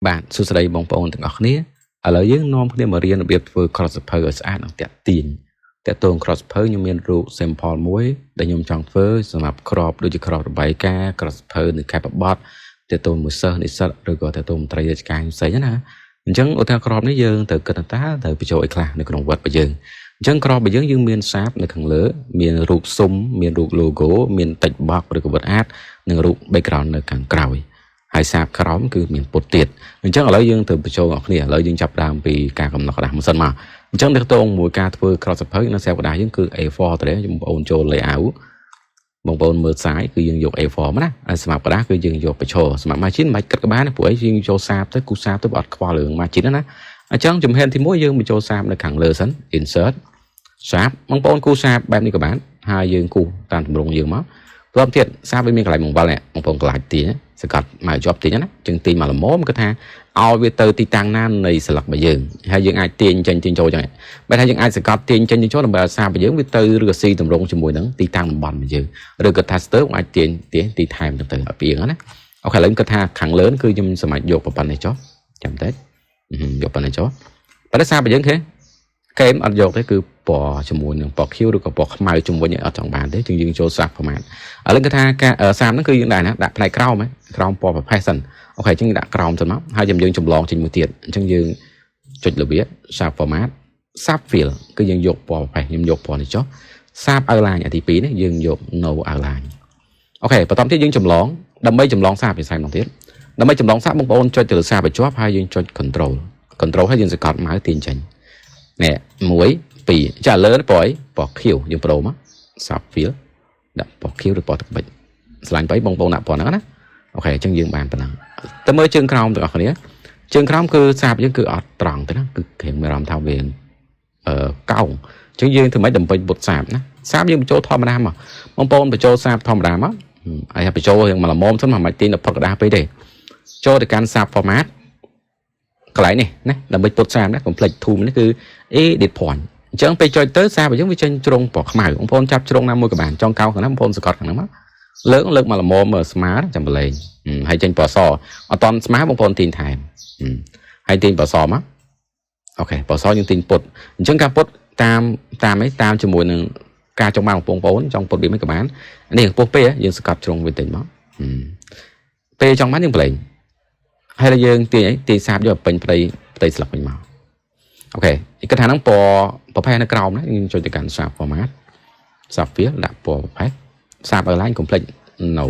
បាទសួស្តីបងប្អូនទាំងអស់គ្នាឥឡូវយើងនាំគ្នាមករៀនរបៀបធ្វើក្រដាសសៀវភៅឲ្យស្អាតនិងទាក់ទាញទាក់ទងក្រដាសសៀវភៅខ្ញុំមានរូប sample មួយដែលខ្ញុំចង់ធ្វើសម្រាប់ក្របដូចជាក្របរបាយការណ៍ក្រដាសសៀវភៅនៅខេត្តបបត់ទាក់ទងមួយសិស្សនិស្សិតឬក៏ទាក់ទងមន្ត្រីរាជការផ្សេងណាអញ្ចឹងឧទាហរណ៍ក្របនេះយើងត្រូវគិតថាតើត្រូវបញ្ចូលអីខ្លះនៅក្នុងវត្តរបស់យើងអញ្ចឹងក្របរបស់យើងយើងមានសាបនៅខាងលើមានរូបស៊ុមមានរូប logo មាន text box ឬក៏ word art និងរូប background នៅខាងក្រោយហើយសាបក្រោមគឺមានពុតទៀតអញ្ចឹងឥឡូវយើងត្រូវបញ្ចូលអ្នកគ្នាឥឡូវយើងចាប់ដើមពីការកំណត់ក្រដាសមួយសិនមកអញ្ចឹងទាក់ទងមួយការធ្វើក្រដាសសៀវភៅនៅស្រាប់ក្រដាសយើងគឺ A4 ទៅបងប្អូនចូល layout បងប្អូនមើល size គឺយើងយក A4 មកណាហើយសម្រាប់ក្រដាសគឺយើងយកបញ្ឈរសម្រាប់ margin មិនបាច់គិតក៏បានព្រោះអីយើងចូលសាបទៅគូសាបទៅអត់ខ្វល់រឿង margin ណាអញ្ចឹងជំហានទី1យើងបញ្ចូលសាបនៅខាងលើសិន insert សាបបងប្អូនគូសាបបែបនេះក៏បានហើយយើងគូតាមទម្រង់យើងមកព្រមទៀតសាបវាមានកន្លែងបង្វិលនេះបងប្អូនកន្លែងទាញសកាត់មកជាប់ទាញណាចឹងទាញមកល្មមគឺថាឲ្យវាទៅទីតាំងណានៃស្លឹករបស់យើងហើយយើងអាចទាញចេញទាញចូលចឹងបែរថាយើងអាចសកាត់ទាញចេញទាញចូលដើម្បីឲ្យសាបរបស់យើងវាទៅឬក៏ស៊ីទម្រង់ជាមួយនឹងទីតាំងតំបន់របស់យើងឬក៏ថាស្ទើអាចទាញទាញទីថែមទៅទៅឲ្យពីងណាOK ឥឡូវគាត់ថាខាងលើគឺខ្ញុំសម្រាប់យកប៉ុណ្ណេះចុះចាំតិចយកប៉ុណ្ណេះចុះប៉ុន្តែសាបរបស់យើងគេកេមអត់យកទេគឺពណ៌ជាមួយនឹងពណ៌ខៀវឬក៏ពណ៌ខ្មៅជុំវិញអត់ចង់បានទេជាងយើងចូលសាបប្រមាណឥឡូវគឺថាការសាបហ្នឹងគឺយើងដែរណាដាក់ផ្នែកក្រោមក្រោមពណ៌ប្រផេះសិន OK អញ្ចឹងដាក់ក្រោមសិនមកហើយយើងចម្លងចេញមួយទៀតអញ្ចឹងយើងចុចរបៀប shape format shape fill គឺយើងយកពណ៌ប្រផេះខ្ញុំយកពណ៌នេះចុះ shape outline អាទី2នេះយើងយក no outline OK បន្តទៀតយើងចម្លងដើម្បីចម្លងសាបពិសេសម្ដងទៀតដើម្បីចម្លងសាបបងប្អូនចុចទៅលើសាបឲ្យជាប់ហើយយើងចុច control control ហើយយើងសង្កត់ mouse ទាញចេញនេះ1 2ចាលើនេះពណ៌អីពណ៌ខៀវយើងប្ដូរមក shape fill ដាក់ពណ៌ខៀវឬពណ៌ទឹកបិចស្លាញ់ទៅបងប្អូនដាក់ពណ៌ហ្នឹងណាOK អញ្ចឹងយើងបានប៉ុណ្ណឹងទៅមើលជើងក្រោមទាំងអស់គ្នាជើងក្រោមគឺសាបយើងគឺអត់ត្រង់ទេណាគឺគេមានអារម្មណ៍ថាវាអឺកោងអញ្ចឹងយើងធ្វើម៉េចដើម្បីពុតសាបណាសាបយើងបញ្ចូលធម្មតាមកបងប្អូនបញ្ចូលសាបធម្មតាមកហើយបញ្ចូលរៀងមកល្មមសិនមកមិនទាញដល់ផុតក្រដាសពេកទេចូលទៅកាន់សាប format កន្លែងនេះណាដើម្បីពុតសាបណា complex tool នេះគឺ edit point អញ្ចឹងពេលចុចទៅសាបរបស់យើងវាចេញជ្រុងពណ៌ខ្មៅបងប្អូនចាប់ជ្រុងណាមួយក៏បានចង់កោខាងណាបងប្អូនសកត់ខាងហ្នឹងមកលើកលើកមកល្មមស្មើចាំបលែងហើយចេញពណ៌សអត់តន់ស្មើបងប្អូនទាញថែមហើយទាញពណ៌សមក OK ពណ៌សយើងទាញពុតអញ្ចឹងការពុតតាមតាមអីតាមជាមួយនឹងការចង់បានបងប្អូនចង់ពុតវាមិនក៏បាននេះពោះពេយើងសកត់ជ្រុងវាតិចមកពេលចង់បានយើងបលែងហើយយើងទាញអីទាញសាបយកពេញផ្ទៃផ្ទៃស្លឹកវិញមក OK គិតថាហ្នឹងពណ៌ប្រផេះនៅក្រោមណាយើងចុចទៅកាន់ shape format shape fill ដាក់ពណ៌ប្រផេះ shape outline complete no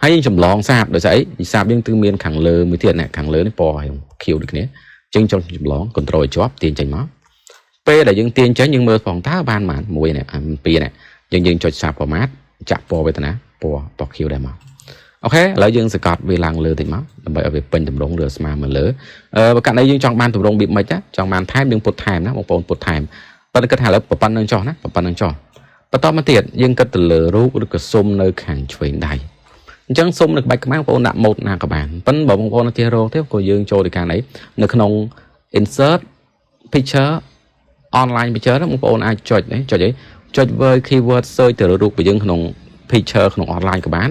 ហើយយើងចម្លងសាបដោយសារអីសាបយើងគឺមានខាងលើមួយទៀតណាខាងលើនេះពណ៌ខៀវដូចគ្នាអញ្ចឹងចុចចម្លង control ឲ្យជាប់ទាញចេញមកពេលដែលយើងទាញចេញយើងមើលផងតើបានប៉ុន្មានមួយនេះពីរនេះយើងយើងចុច shape format ចាក់ពណ៌វេទនាពណ៌ពណ៌ខៀវដែរមក OK ឥឡូវយើងសង្កត់វាឡើងលើតិចមកដើម្បីឲ្យវាពេញតម្រងឬស្មើមកលើអឺបើករណីយើងចង់បានតម្រងរបៀបម៉េចចង់បានថែមយើងពុតថែមណាបងប្អូនពុតថែមប៉ុន្តែគិតថាឥឡូវប៉ុណ្្នឹងចុះណាប៉ុណ្្នឹងចុះបន្តមកទៀតយើងគិតទៅលើរូបឬក៏ស៊ុមនៅខាងឆ្វេងដៃអញ្ចឹងស៊ុមនៅក្បាច់ខ្មៅបងប្អូនដាក់ម៉ូតណាក៏បានប៉ុន្តែបើបងប្អូនទៅរកទៀតក៏យើងចូលទៅកាន់អីនៅក្នុង insert picture online picture ហ្នឹងបងប្អូនអាចចុចចុចអីចុច word keyword search ទៅលើរូបរបស់យើងក្នុង picture ក្នុង online ក៏បាន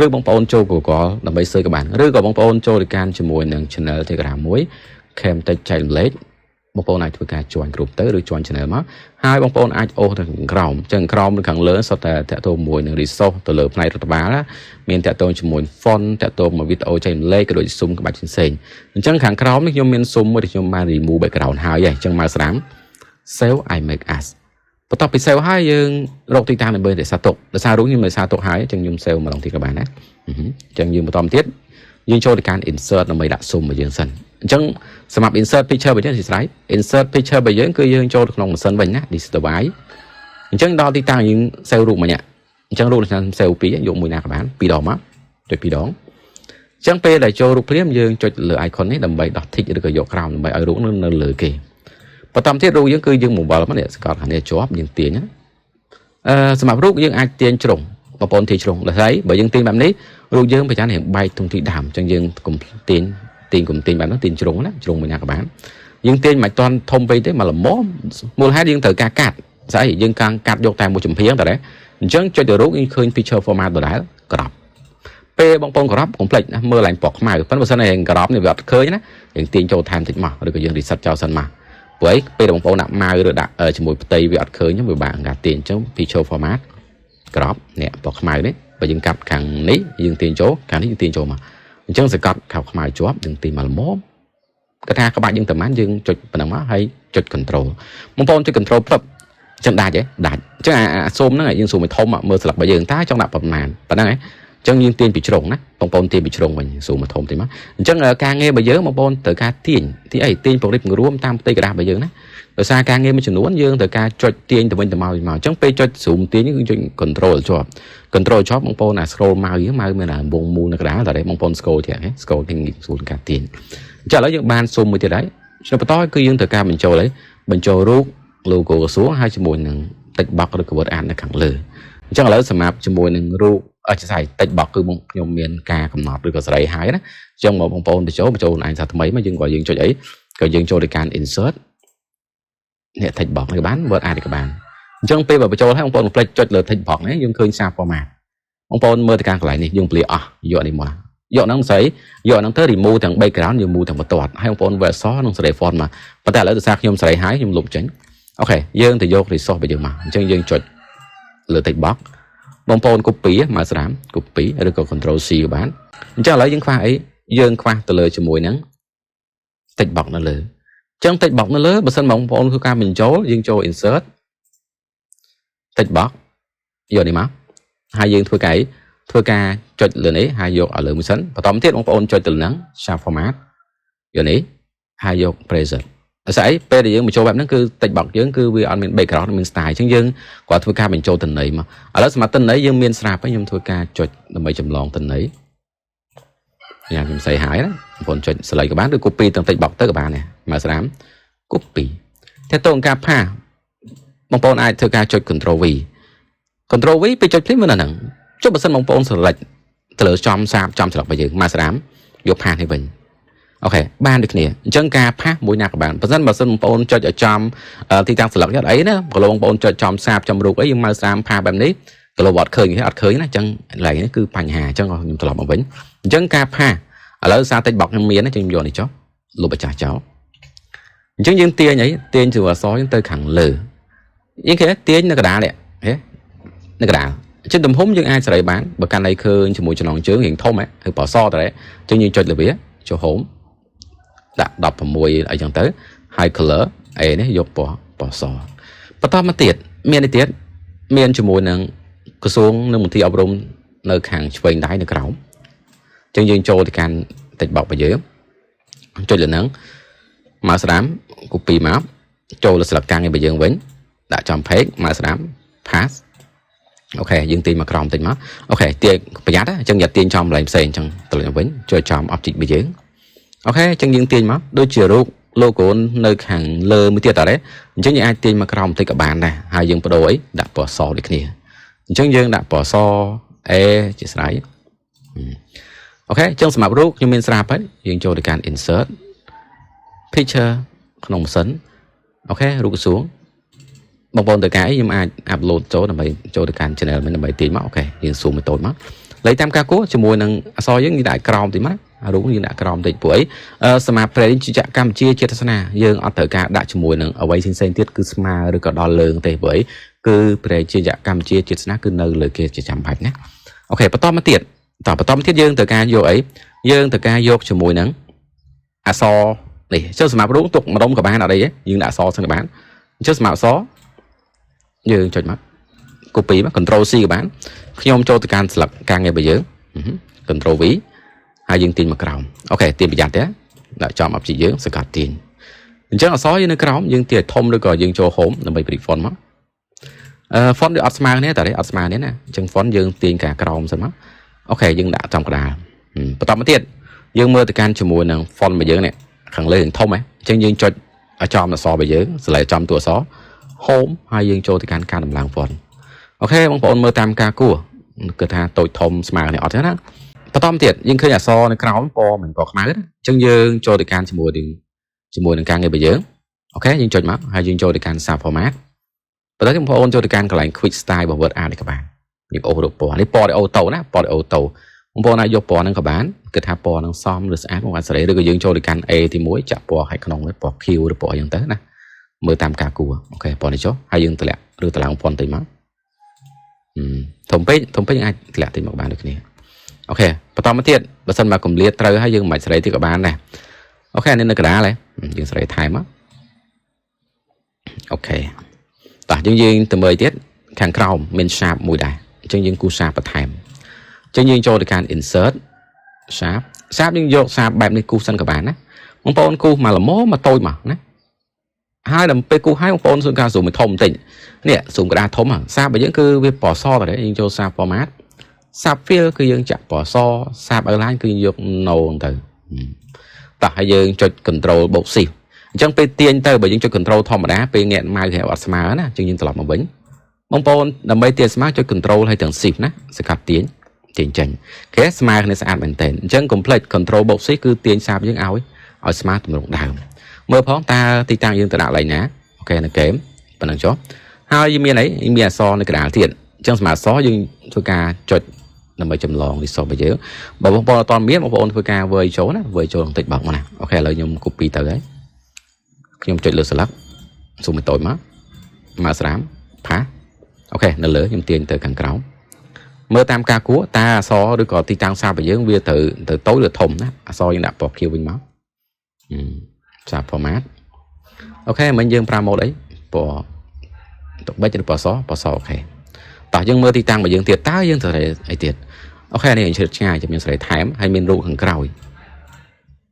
ឬបងប្អូនចូល Google ដើម្បី search ក៏បានឬក៏បងប្អូនចូលទៅកាន់ជាមួយនឹង channel Telegram មួយ Camtech ចែករំលែកបងប្អូនអាចធ្វើការ join group ទៅឬ join channel មកហើយបងប្អូនអាចអូសទៅខាងក្រោមចឹងក្រោមឬខាងលើសុទ្ធតែតាក់ទងមួយនឹង resource ទៅលើផ្នែករដ្ឋបាលមានតាក់ទងជាមួយ font តាក់ទងមួយវីដេអូចែករំលែកក៏ដូចស៊ុមក្បាច់ផ្សេងៗអញ្ចឹងខាងក្រោមនេះខ្ញុំមានស៊ុមមួយដែលខ្ញុំបាន remove background ហើយអញ្ចឹងមកស្រាម save image as បន្ទាប់ពី save ហើយយើងរកទីតាំងដើម្បីរក្សាទុកដោយសាររូបខ្ញុំរក្សាទុកហើយអញ្ចឹងខ្ញុំ save ម្ដងទៀតក៏បានដែរអញ្ចឹងយើងបន្តទៀតយើងចូលទៅកាន់ insert ដើម្បីដាក់ស៊ុមរបស់យើងសិនអញ្ចឹងសម្រាប់ insert picture របស់យើងជាស្រ័យ insert picture របស់យើងគឺយើងចូលទៅក្នុងម៉ាស៊ីនវិញណា this device អញ្ចឹងដល់ទីតាំងយើង save រូបមកញ៉ាអញ្ចឹងរូបនេះ save ពីរយកមួយណាក៏បានពីរដងមកចុចពីរដងអញ្ចឹងពេលដែលចូលរូបភ្លាមយើងចុចលើ icon នេះដើម្បីដោះ tick ឬក៏យកក្រោមដើម្បីឲ្យរូបនឹងនៅលើគេបន្តទៀតរូបយើងគឺយើងបង្វិលមកនេះស្កត់ខាងនេះជាប់យើងទាញណាអឺសម្រាប់រូបយើងអាចទាញជ្រុងបងប្អូនទាញជ្រុងដល់ហើយបើយើងទាញបែបនេះរូបយើងប្រចាំរៀងបែកទុំទីដើមអញ្ចឹងយើងកុំទាញទាញកុំទាញបែបហ្នឹងទាញជ្រុងណាជ្រុងមួយណាក៏បានយើងទាញមិនតាន់ធំពេកទេមកល្មមមូលហេតុយើងត្រូវការកាត់ស្អីយើងកាំងកាត់យកតែមួយចំហៀងតើអញ្ចឹងចុចទៅរូបយើងឃើញ picture format ដដែលក្រប ពេលបងប្អូន crop កុំភ្លេចណាមើលឡើងពណ៌ខ្មៅប៉ុន្តែបើសិនជា crop នេះវាអត់ឃើញណាយើងទាញចូលថែមតិចមកឬក៏យើង reset ចោលសិនមកព្រោះអីពេលបងប្អូនដាក់ mouse ឬដាក់ជាមួយផ្ទៃវាអត់ឃើញវាបាក់ការទាញអញ្ចឹង picture format crop នេះពណ៌ខ្មៅនេះបើយើងកាត់ខាងនេះយើងទាញចូលខាងនេះយើងទាញចូលមកអញ្ចឹងសកត់ខៅខ្មៅជាប់យើងទាញមកល្មមគាត់ថាក្បាច់យើងប្រហែលយើងចុចប៉ុណ្ណឹងមកហើយចុច control បងប្អូនចុច control ពឹបអញ្ចឹងដាច់ហ៎ដាច់អញ្ចឹងអាស៊ុំហ្នឹងយើងស៊ុំឲ្យធំមើលស្លឹករបស់យើងតើចង់ដាក់ប្រមាណប៉ុណ្ណឹងហ៎អញ្ចឹងយើងទាញពីជ្រុងណាបងប្អូនទាញពីជ្រុងវិញស៊ូមកធំតិចមកអញ្ចឹងការងាររបស់យើងបងប្អូនត្រូវការទាញទីអីទាញពង្រីកពង្រួមតាមផ្ទៃក្រដាសរបស់យើងណាដោយសារការងារមួយចំនួនយើងត្រូវការចុចទាញទៅវិញទៅមកមកអញ្ចឹងពេលចុច zoom ទាញគឺចុច control ជាប់ control ជាប់បងប្អូនអា scroll mouse យើង mouse មានអាវងមូលនៅកណ្ដាលតែបងប្អូន scroll ទៀតហ៎ scroll ទាញស្រួលការទាញអញ្ចឹងឥឡូវយើងបានស៊ុំមួយទៀតហើយចំណុចបន្តគឺយើងត្រូវការបញ្ចូលអីបញ្ចូលរូប logo ក្រសួងហើយជាមួយនឹង text box ឬក៏ word art នៅខាងលើអញ្ចឹងឥឡូវសម្រាប់ជាមួយនឹងរូបអត់ស្អី text box គឺបងខ្ញុំមានការកំណត់ឬក៏សេរីហើយណាអញ្ចឹងបងប្អូនទៅចូលបញ្ចូលខ្លួនឯងថាថ្មីមកយើងក៏យើងចុចអីក៏យើងចូលទៅកាន់ insert នេះ text box នេះក៏បាន word art នេះក៏បានអញ្ចឹងពេលបើបញ្ចូលហើយបងប្អូនកុំភ្លេចចុចលើ text box នេះយើងឃើញសារ format បងប្អូនមើលទៅកាន់កន្លែងនេះយើងពលាអស់យកនេះមកយកហ្នឹងស្អីយកហ្នឹងទៅ remove ទាំង background remove ទាំងបន្ទាត់ហើយបងប្អូនវាអក្សរនិងសេរី font មកប៉ុន្តែឥឡូវដោយសារខ្ញុំសេរីហើយខ្ញុំលុបចេញ OK យើងទៅយក resource របស់យើងមកអញ្ចឹងយើងចុចលើ text box បងប្អូន copy មកស្រាម copy ឬក៏ control C ក៏បានអញ្ចឹងឥឡូវយើងខ្វះអីយើងខ្វះទៅលើជាមួយនឹង text box នៅលើអញ្ចឹង text box នៅលើបើសិនបងប្អូនធ្វើការបញ្ចូលយើងចូល insert text box យកនេះមកហើយយើងធ្វើការអីធ្វើការចុចលើនេះហើយយកឲ្យលើមួយសិនបន្តមកទៀតបងប្អូនចុចទៅលើហ្នឹង sharp format យកនេះហើយយក preset ដោយសារអីពេលដែលយើងបញ្ចូលបែបហ្នឹងគឺ text box យើងគឺវាអត់មាន background មាន style អញ្ចឹងយើងគាត់ធ្វើការបញ្ចូលទិន្នន័យមកឥឡូវសម្រាប់ទិន្នន័យយើងមានស្រាប់ហើយខ្ញុំធ្វើការចុចដើម្បីចម្លងទិន្នន័យញ៉ាំខ្ញុំស្អីហើយណាបងប្អូនចុច select ក៏បានឬ copy ទាំង text box ទៅក៏បានដែរមកស្រាម copy តែតើការ paste បងប្អូនអាចធ្វើការចុច control V control V ពេលចុចភ្លាមវានៅហ្នឹងចុះបើសិនបងប្អូន select ទៅលើចំសាបចំស្លឹករបស់យើងមកស្រាមយក paste នេះវិញ OK បានដូចគ្នាអញ្ចឹងការ paste មួយណាក៏បានបើសិនបងប្អូនចុចឲ្យចំទីតាំងស្លឹកអត់អីណាក៏បងប្អូនចុចចំសាបចំរូបអីយើងមកស្រាម paste បែបនេះក៏លោកអត់ឃើញទេអត់ឃើញណាអញ្ចឹងកន្លែងនេះគឺបញ្ហាអញ្ចឹងខ្ញុំត្រឡប់មកវិញអញ្ចឹងការ paste ឥឡូវសារ text box ខ្ញុំមានអញ្ចឹងខ្ញុំយកនេះចុះលុបអាចាស់ចោលអញ្ចឹងយើងទាញអីទាញជាអក្សរយើងទៅខាងលើយើងគេទាញនៅកណ្ដាលនេះហេនៅកណ្ដាលអញ្ចឹងទំហំយើងអាចសេរីបានបើកាន់តែឃើញជាមួយចំណងជើងរៀងធំហ៎គឺពណ៌សតើអញ្ចឹងយើងចុចលើវាចូល home ដាក់16អីចឹងទៅហើយ color A នេះយកពណ៌សបន្តមកទៀតមាននេះទៀតមានជាមួយនឹងក្រសួងនិងមន្ទីរអប់រំនៅខាងឆ្វេងដៃនៅក្រោមអញ្ចឹងយើងចូលទៅកាន់ text box របស់យើងចុចលើហ្នឹងមកស្ដាំ copy មកចូលលើស្លឹកកាំងរបស់យើងវិញដាក់ចំ page មកស្ដាំ paste OK យើងទាញមកក្រោមតិចមក OK ទាញប្រយ័ត្នអញ្ចឹងយ៉ាទាញចំកន្លែងផ្សេងអញ្ចឹងត្រឡប់វិញចូលចំ object របស់យើង OK អញ្ចឹងយើងទាញមកដូចជារូប logo នៅខាងលើមួយទៀតតើទេអញ្ចឹងយើងអាចទាញមកក្រោមបន្តិចក៏បានដែរហើយយើងបដូរអីដាក់ពណ៌សដូចគ្នាអញ្ចឹងយើងដាក់ពណ៌ស A ជាស្រ័យ OK អញ្ចឹងសម្រាប់រូបខ្ញុំមានស្រាប់ហើយយើងចូលទៅកាន់ insert picture ក្នុងម៉ាស៊ីន OK រូបក្រសួងបងប្អូនត្រូវការអីខ្ញុំអាច upload ចូលដើម្បីចូលទៅកាន់ channel មិញដើម្បីទាញមក OK យើង zoom ឲ្យតូចមកលេខតាមការគោះជាមួយនឹងអក្សរយើងយើងដាក់ក្រោមតិចមករូបយើងដាក់ក្រោមតិចព្រោះអីសមាប្រេងជាកម្ពុជាជាតិសាសនាយើងអត់ត្រូវការដាក់ជាមួយនឹងអ្វីផ្សេងៗទៀតគឺស្មើឬក៏ដល់លើងទេព្រោះអីគឺព្រះជាកម្ពុជាជាតិសាសនាគឺនៅលើគេជាចាំបាច់ណា OK បន្តមកទៀតតបន្តមកទៀតយើងត្រូវការយកអីយើងត្រូវការយកជាមួយនឹងអក្សរនេះចុះសម្រាប់រូបទុកម្ដុំក៏បានអត់អីទេយើងដាក់អក្សរសិនក៏បានអញ្ចឹងសម្រាប់អក្សរយើងចុចមក copy មក control C ក៏បានខ្ញុំចូលទៅកាន់ស្លឹកការងាររបស់យើង control V ហើយយើងទាញមកក្រោម OK ទាញប្រយ័ត្នទេដាក់ចំ object យើងសង្កត់ទាញអញ្ចឹងអក្សរយើងនៅក្រោមយើងទាញធំឬក៏យើងចូល home ដើម្បីព្រី font មកអឺ font វាអត់ស្មើគ្នាតែអត់ស្មើគ្នាណាអញ្ចឹង font យើងទាញការក្រោមសិនមក OK យើងដាក់ចំកដាលបន្តមកទៀតយើងមើលទៅកាន់ជាមួយនឹង font របស់យើងនេះខាងលើធំហ៎អញ្ចឹងយើងចុចឲ្យចំអក្សររបស់យើង select ចំតួអក្សរ home ហើយយើងចូលទៅកាន់ការដំឡើង font OK បងប្អូនមើលតាមការគួរគឺថាតូចធំស្មើគ្នាអត់ទេណាបន្តមកទៀតយើងឃើញអក្សរនៅក្រោមពណ៌មិនពណ៌ខ្មៅណាអញ្ចឹងយើងចូលទៅកាន់ជាមួយនឹងការងាររបស់យើង OK យើងចុចមកហើយយើងចូលទៅកាន់ Save Format បន្ទាប់បងប្អូនចូលទៅកាន់កន្លែង Quick Style របស់ Word Art នេះក៏បានយើងអូសរូបពណ៌នេះពណ៌ auto ណាពណ៌ auto ប បងប្អូនអាចយកពណ៌ហ្នឹងក៏បានគិតថាពណ៌ហ្នឹងសមឬស្អាតបងអាចសេរីឬក៏យើងចូលទៅកាន់ A ទី1ចាក់ពណ៌ឲ្យក្នុងនេះពណ៌ខៀវឬពណ៌អីចឹងទៅណាមើលតាមការគួរ OK ពណ៌នេះចុះហើយយើងតម្លាក់ឬតម្លើងពណ៌តិចមកធំពេកធំពេកយើងអាចតម្លាក់តិចមកបានដូចគ្នា OK បន្តមកទៀតបើសិនមកកម្លាតត្រូវហើយយើងមិនបាច់សេរីទៀតក៏បានដែរ OK នេះនៅកណ្ដាលហ៎យើងសេរីថែមមក OK តោះយើងយើងទៅមើលទៀតខាងក្រោមមាន shape មួយដែរអញ្ចឹងយើងគូស shape បន្ថែមអញ្ចឹងយើងចូលទៅកាន់ insert shape shape យើងយក shape បែបនេះគូសសិនក៏បានណាបងប្អូនគូសមកល្មមមកតូចមកណាហើយដល់ពេលគូសហើយបងប្អូនសួរការ zoom មួយធំបន្តិចនេះ zoom ក្តារធំ shape របស់យើងគឺវាពណ៌សទៅយើងចូល shape format shape fill គឺយើងចាក់ពណ៌ស shape outline គឺយើងយក no ទៅតោះហើយយើងចុច control បូក shift អញ្ចឹងពេលទាញទៅបើយើងចុច control ធម្មតាពេលងាក mouse គេអត់ស្មើណាអញ្ចឹងយើងត្រឡប់មកវិញបងប្អូនដើម្បីទាញស្មើចុច control ហើយទាំង shift ណាសកាត់ទាញទាញចេញគេស្មើគ្នាស្អាតមែនទែនអញ្ចឹង complete control បូក shift គឺទាញ shape យើងឲ្យឲ្យស្មើទម្រង់ដើមមើលផងតើទីតាំងយើងទៅដាក់កន្លែងណា OK នៅហ្គេមប៉ុណ្ណឹងចុះហើយមានអីមានអក្សរនៅកណ្ដាលទៀតអញ្ចឹងសម្រាប់អក្សរយើងធ្វើការចុចដើម្បីចម្លង resource របស់យើងបើបងប្អូនអត់ទាន់មានបងប្អូនធ្វើការវើយចូលណាវើយចូលបន្តិចបើកមកណា OK ឥឡូវខ្ញុំ copy ទៅហើយខ្ញុំចុចលើស្លឹកស៊ូមឲ្យតូចមកមកស្រាម paste OK នៅលើខ្ញុំទាញទៅខាងក្រោមមើលតាមការគួរតើអក្សរឬក៏ទីតាំងសាររបស់យើងវាត្រូវទៅតូចឬធំណាអក្សរយើងដាក់ពណ៌ខៀវវិញមកសារ format OK មិញយើងប្រើ mode អីពណ៌ទឹកបិចឬពណ៌សពណ៌ស OK តោះយើងមើលទីតាំងរបស់យើងទៀតតើយើងត្រូវអីទៀត OK នេះអញ្ជើញឆ្ងាយចាំយើងសេរីថែមហើយមានរូបខាងក្រោយ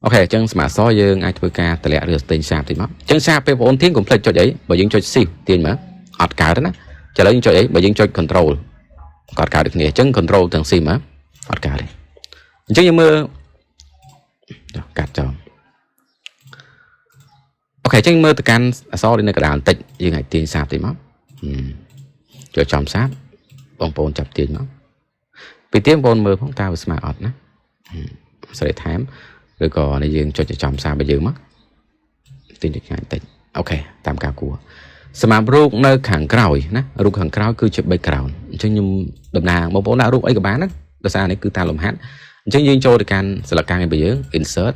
OK អញ្ចឹងស្មាអសយើងអាចធ្វើការតម្លាក់ឬស្ទែង shape តិចមកអញ្ចឹង shape ពេលបងប្អូនទាញកុំភ្លេចចុចអីបើយើងចុច shift ទាញមកអត់កើតទេណាឥឡូវយើងចុចអីបើយើងចុច control ក៏អត់កើតដូចគ្នាអញ្ចឹង control ទាំង shift មកអត់កើតទេអញ្ចឹងយើងមើលកាត់ចោល OK អញ្ចឹងមើលទៅកាន់អក្សរនៅកណ្ដាលបន្តិចយើងអាចទាញ shape តិចមកចូលចំ shape បងប្អូនចាប់ទាញមកពីទៀងបងប្អូនមើលផងតើវាស្មើអត់ណាស្រីថែមឬក៏នេះយើងចុចចំ shape របស់យើងមកទាញទៅឆ្ងាយបន្តិច OK តាមការគួរសម្រាប់រូបនៅខាងក្រោយណារូបខាងក្រោយគឺជា background អញ្ចឹងខ្ញុំតំណាងបងប្អូនដាក់រូបអីក៏បានណាដោយសារនេះគឺតាមលំហាត់អញ្ចឹងយើងចូលទៅកាន់សិលកម្មរបស់យើង insert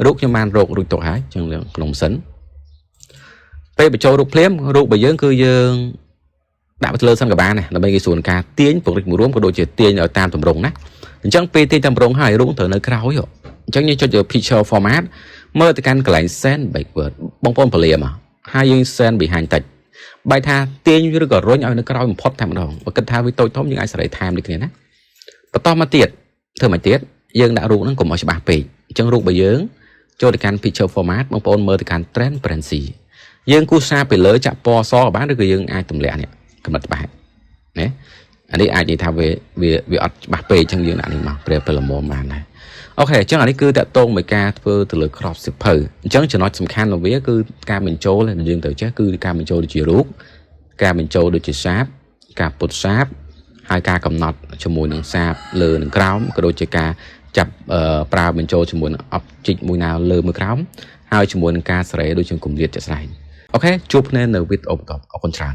រូបខ្ញុំបានរករួចទុកហើយអញ្ចឹងក្នុងសិនពេលបញ្ចូលរូបភ្លាមរូបរបស់យើងគឺយើងដាក់ទៅលើសិនក៏បានដែរដើម្បីងាយស្រួលការទាញពង្រីកមួយរួមក៏ដូចជាទាញឲ្យតាមទម្រង់ណាអញ្ចឹងពេលទាញតាមទម្រង់ហើយរូបត្រូវនៅក្រោយអញ្ចឹងយើងចុចយក picture format មើលទៅកាន់កន្លែង send backward បងប្អូនពលាមកហើយយើង send behind តិចបែរថាទាញឬក៏រុញឲ្យនៅក្រោយបំផុតតែម្ដងបើគិតថាវាតូចធំយើងអាចសេរីថែមដូចគ្នាណាបន្តមកទៀតធ្វើមកទៀតយើងដាក់រូបហ្នឹងកុំឲ្យច្បាស់ពេកអញ្ចឹងរូបរបស់យើងចូលទៅកាន់ picture format បងប្អូនមើលទៅកាន់ transparency យើងគូសសារពីលើចាក់ពណ៌សក៏បានឬក៏យើងអាចទម្លាក់នេះកំណត់ច្បាស់ណាអានេះអាចនិយាយថាវាវាវាអត់ច្បាស់ពេកអញ្ចឹងយើងដាក់នេះមកព្រាពេលល្មមបានដែរ OK អញ្ចឹងអានេះគឺតកតងមួយការធ្វើទៅលើក្របសៀវភៅអញ្ចឹងចំណុចសំខាន់របស់វាគឺការបញ្ចូលដែលយើងត្រូវចេះគឺការបញ្ចូលដូចជារូបការបញ្ចូលដូចជា shape ការពត់ shape ហើយការកំណត់ជាមួយនឹង shape លើនិងក្រោមក៏ដូចជាការចាប់ប្រើបញ្ចូលជាមួយនឹង object មួយណាលើមួយក្រោមហើយជាមួយនឹងការសេរីដូចជាគម្លាតជាក់ស្ដែង OK ជួបគ្នានៅវីដេអូបន្តអរគុណច្រើន។